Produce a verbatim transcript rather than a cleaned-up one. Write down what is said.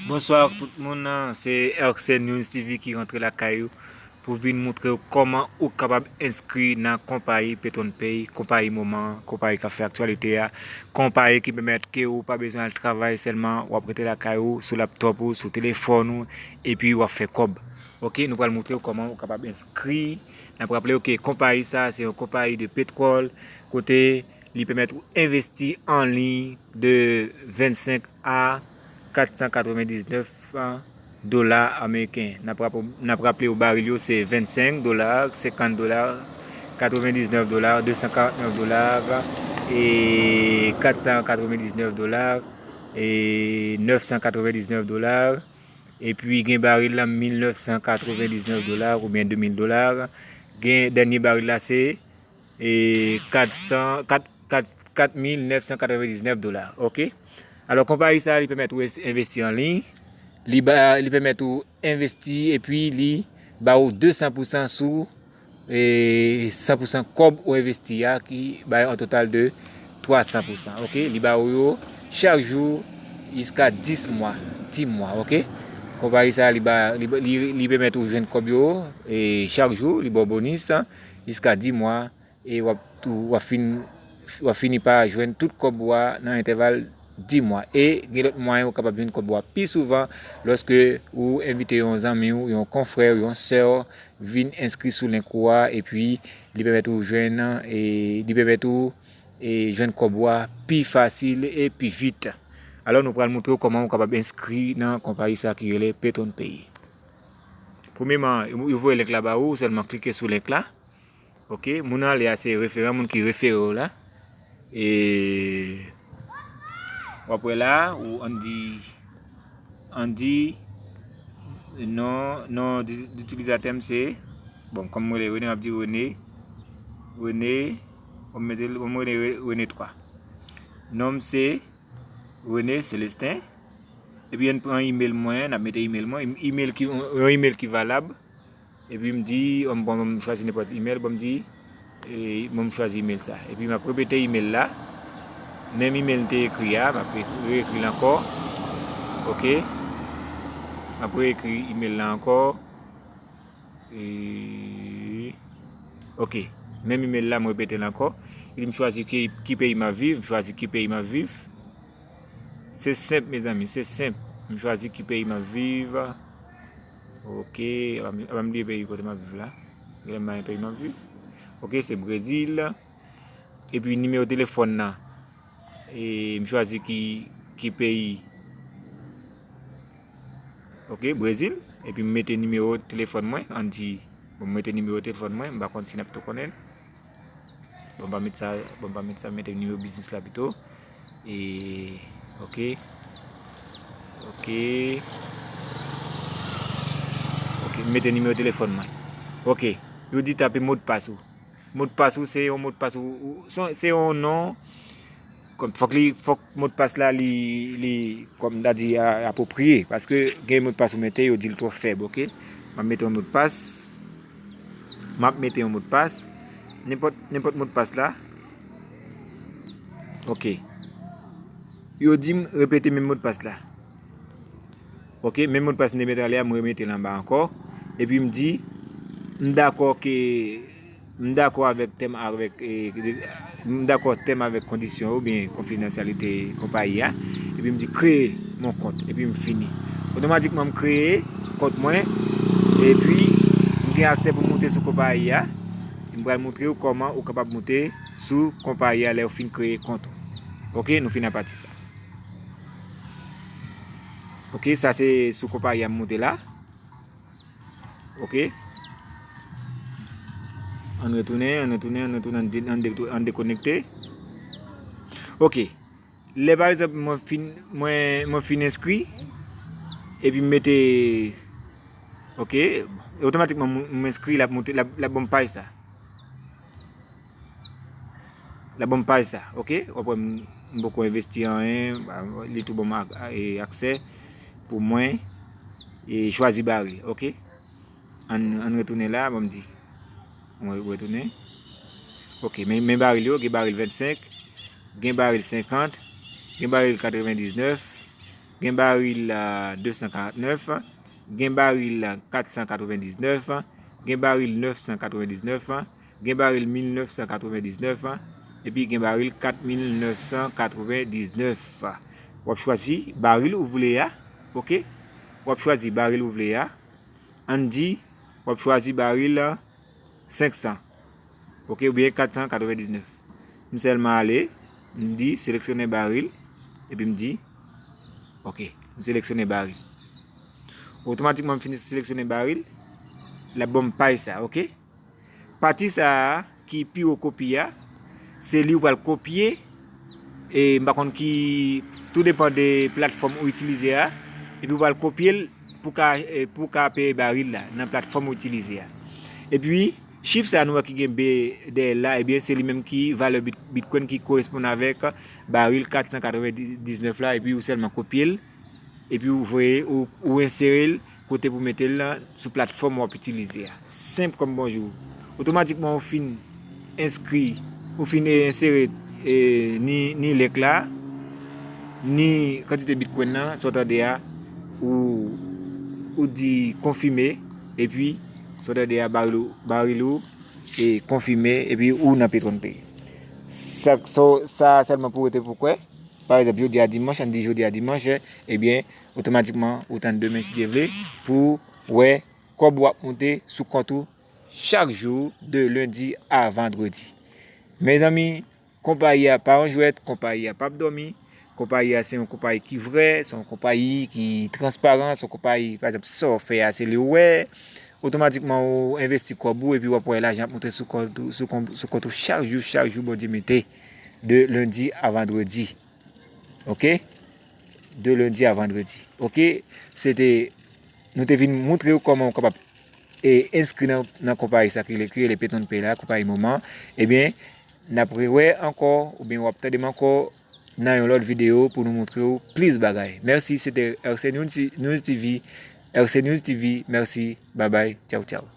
Bonswa tout moun, se R C News T V ki rantre lakay ou pou vin montre w kòman ou kapab enskri nan konpayi PetronPay, konpayi moman, konpayi k ap fè aktyalite a, konpayi ki pèmèt ke ou pa bezwen al travay sèlman, w ap rete lakay ou, sou laptòp ou, sou telefòn ou, epi w ap fè kòb. Ok, nou pral montre w kòman ou kapab enskri. N ap raple w ke konpayi sa a se yon konpayi de petwòl, kote li pèmèt ou envesti an liy de vennsenk a kat san katrevendiznèf dola ameriken. N ap rap-, n ap raple w baril yo se vennsenk dola, senkant dola, katrevendiznèf dola, de san karantnèf dola, e kat san katrevendiznèf dola, e nèf san katrevendiznèf dola, epi gen baril la mil nèf san katrevendiznèf dola oubyen de mil dola. Gen dènye baril la se e kat san, kat, kat, kat mil nèf san katrevendiznèf dola, ok? Alò, konpayi sa a, li pèmèt ou es-, envesti an liy, li ba, li pèmèt ou envesti, epi li ba ou de san pou san sou, e, san pou san kòb ou envesti a, ki bay an total de twa san pou san, ok? Li ba ou yo chak jou jiska dis mwa, dis mwa, ok? Konpayi sa a, li ba, li, li, li pèmèt ou jwenn kòb yo, e, chak jou, li ba w bonis, jiska dis mwa, e w ap tou, w ap fin, w ap fini pa jwenn tout kòb ou a nan entèval dis mwa. E gen lòt mwayen ou kapab jwenn kòb ou a pi souvan lòske ou envite yon zanmi w, yon konfrè w, yon sè w vin enskri sou link ou a, epi li pèmèt ou jwenn, e, li pèmèt ou, e, jwenn kòb ou a pi fasil e pi vit. Alò, nou pral montre w kòman ou kapab enskri nan konpayi sa ki rele PetronPay. Premyeman, yo, yo voye link la ba ou, ou sèlman klike sou link la. Ok, moun nan ale a se refere an, moun ki refere w la. E w ap wè la, ou ann di, ann di, non, non di, di itilizatè m se, bon, kòm mwen rele Rene, m ap di Rene, Rene, bon, m mete l, bon, m Rene, Rene twa. Non m se Rene Celestin. Epi ann pran email mwen, n ap mete email mwen, email ki, yon email ki valab. Epi m di, bon, bon, m chwazi nenpòt email, bon, m di, e, bon, m chwazi email sa. Epi m ap repete email la. Menm email m te ekri a, m ap re-, reekri l ankò. Ok. M ap reekri email la ankò. E, ok. Menm email la, m repete l ankò. Epi m chwazi ki, ki peyi m ap viv, m chwazi ki peyi m ap viv. Se senp, mezanmi, se senp. M chwazi ki peyi m ap viv. Ok, ap, ap bliye peyi kote m ap viv la. Genlè m pa gen peyi m ap viv. Ok, se Brezil. Epi nimewo telefòn nan. E m chwazi ki, ki peyi. Ok, Brezil. Epi m mete nimewo telefòn mwen. Ann di, bon, m mete nimewo telefòn mwen. M pa konn si n ap tou konnen. Bon, m pa met sa, bon, m pa met sa, m mete nimewo biznis la pito. E, ok. Ok. Ok, m mete nimewo telefòn mwen. Ok. Yo di tape modpas ou. Modpas ou se yon modpas ou, ou, se, se yon non. Kòm fòk li, fòk modpas la li, li, kòm ta di, a, apwopriye. Paske gen modpas ou mete, yo di l twò fèb, ok? M ap mete yon modpas. M ap mete yon modpas. Nenpòt, nenpòt modpas la. Ok. Yo di m repete menm modpas la. Ok, menm modpas m te mete anlè a, m remete l anba ankò. Epi m di, m dakò ke, m dakò avèk tèm avèk, e, m dakò tèm avèk kondisyon yo, oubyen konfidansyalite konpayi a. Epi m di, créer mon compte. Epi m fini. Otomatikman, m kreye kont mwen. Epi, m gen aksè pou m moute sou konpayi a. M pral montre w kòman ou kapab moute sou konpayi a lè w fin kreye kont ou. Ok, nou fin a pati sa. Ok, sa se sou konpayi a m moute la. Ok. Ann retounen, ann retounen, ann retounen, ann de-, ann de-, ann dekonekte. Ok. Lè pa egzanp mwen fin, mwen, mwen fin enskri, epi m mete, ok, otomatikman mwen, mwen enskri, l ap moute, l ap, l ap ban m paj sa. L ap ban m paj sa, ok? W ap wè m, m poko envesti anyen, li tou ban m ak-, e, aksè pou mwen, e, chwazi baril, ok? Ann, ann retounen la, ban m di. Mwen retounen. Ok, men, men baril yo, gen baril vennsenk, gen baril senkant, gen baril katrevendiznèf, gen baril, euh, de san karantnèf, gen baril, euh, kat san katrevendiznèf, gen baril nèf san katrevendiznèf, gen baril mil nèf san katrevendiznèf, epi gen baril kat mil nèf san katrevendiznèf. W ap chwazi baril ou vle a, oke? W ap chwazi baril ou vle a. Ann di, w ap chwazi baril, euh, senk san, oke, oubyen kat san katrevendiznèf. M sèlman ale, m di seleksyone baril, epi m di, oke, m seleksyone baril. Otomatikman, m fini seleksyone baril, l ap ban m paj sa, oke? Pati sa a ki pi wo kopi a, se li ou pral kopye, e m pa konn ki, tou depann de platfòm ou itilize a, epi ou pral kopye l pou ka, e, pou ka peye baril la nan platfòm ou itilize a. Epi, chif sa a nou wè ki gen B dèyè l la, ebyen, se li menm ki valè bit-, Bitcoin ki koresponn avèk baril kat san katrevendiznèf la, epi ou sèlman kopye l, epi ou voye, ou, ou ensere l kote pou mete l sou platfòm w ap itilize a. Senp kòm bonjou. Otomatikman, ou fin enskri, ou fin ensere, e, ni, ni link la, ni kantite Bitcoin nan, sa w tande a, ou, ou di konfime, epi sa w tande a, baril ou, baril ou, e konfime, epi ou nan Petron Pay. Sa, sa, sa sèlman pou rete pou kwè. Pa egzanp, jodi a dimanch, ann di jodi a dimanch, ebyen, otomatikman, ou tann demen, si Dye vle, pou wè kòb ou ap moute sou kont ou chak jou, de lendi a vandredi. Mezanmi, konpayi a pa yon jwèt, konpayi a p ap dòmi, konpayi a se yon konpayi ki vrè, se yon konpayi ki transparan, se yon konpayi, pa egzanp, sa w fè a, se li ou wè, otomatikman ou envesti kòb ou, epi w ap wè lajan ap moute sou kont ou, sou kont, sou kont ou chak jou, chak jou Bondye mete, de lendi a vandredi. Oke? De lendi a vandredi. Oke? Se te, nou te vin moutre w kòman w kapab, e, enskri nan, nan konpayi sa ki rele, ki rele Petron Pay la, konpayi Moman. Ebyen, n ap rewè ankò, oubyen w ap tande m ankò nan yon lòt videyo pou nou moutre w plis bagay. Mèsi, se te R C News, News T V, R C News T V, mèsi, babay, tchaw, tchaw.